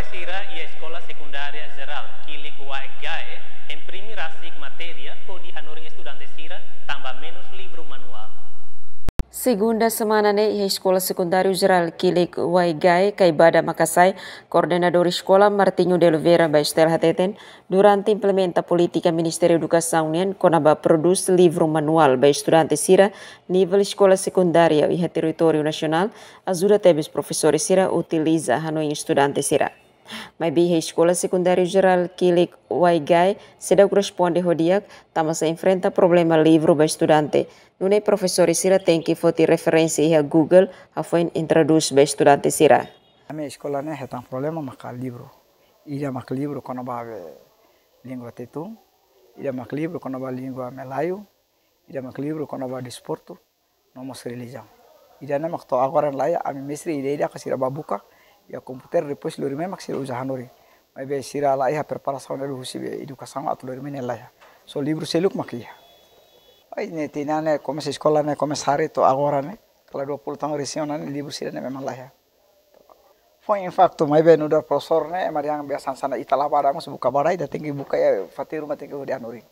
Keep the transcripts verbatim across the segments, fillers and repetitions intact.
Sira iha Eskola Sekundária Jerál Kilik Waigae imprime rasik matéria hodi hanorin estudante sira tanba menus livru manuál. Segunda semana ne'e iha Eskola Sekundária Jerál Kilik Waigae, Kaibada, Makasae, Koordenadór Eskola Martinho de Oliveira ba STL hateten, durante implementa polítika Ministériu Edukasaun nian kona-ba produz livru manuál ba estudante sira nivel eskola sekundária iha territóriu nasionál, ajuda tebes profesór sira utiliza hanoin estudante sira. Maibé iha Eskola Sekundária Jerál Kilik Waigae seidauk responde ho di'ak, tanba sei enfrenta problema livru ba estudante. Nune'e profesór sira tenke foti referénsia iha Google, hafoin introdús ba estudante sira. Ami eskola ne'e hetan problema maka livru. Ida mak livru kona-ba be língua Tetun, ida mak livru kona-ba língua Malayu, ida mak livru kona-ba desportu, no mós relijiaun. Ida-ne'e mak to'o agora laiha, ami mestre ida-ida mak sira bá buka iha komputadór, depois lori mai mak sira uza hanorin. Maibé sira laiha preparasaun ne'e husi be edukasaun atu lori mai ne'e laiha. Só livru seluk mak iha. Ai, ne'e tinan ne'e komesa eskola ne'e komesa harii to'o agora ne'e, kala dua puluh tahun resin ona ne'e livru sira-ne'e memang laiha. Foin infaktu, maibé nu'udar profesór ne'e, ema dehan be hanesan ita la bá, mós buka bá, ita tenke buka iha fatin ruma, tenke hodi hanorin.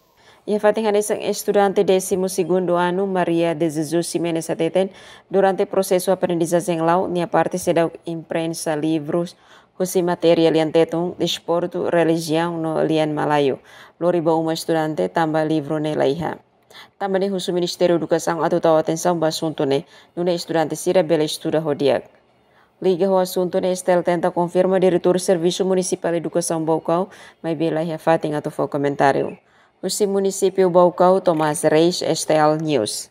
Iha fatin hanesan, estudante décimo segundo ano, Maria de Jesus Ximenes hateten, durante prosesu aprendizajen la'o, nia parte seidauk imprensa livrus husi matéria lian Tetun, desportu, relijiaun no lian Malayu. Lori ba uma estudante tanba livru ne'e laiha. Tanba ne'e husu Ministériu Edukasaun atu tau atensaun ba asuntu ne'e, nune'e estudante sira bele estuda ho di'ak. Liga ho asuntu ne'e, STL tenta konfirma Diretór Servisu Munisipál Edukasaun Baucau, maibé laiha fatin atu fó komentáriu. Husi munisípiu Baucau, Tomás Reis, STL News.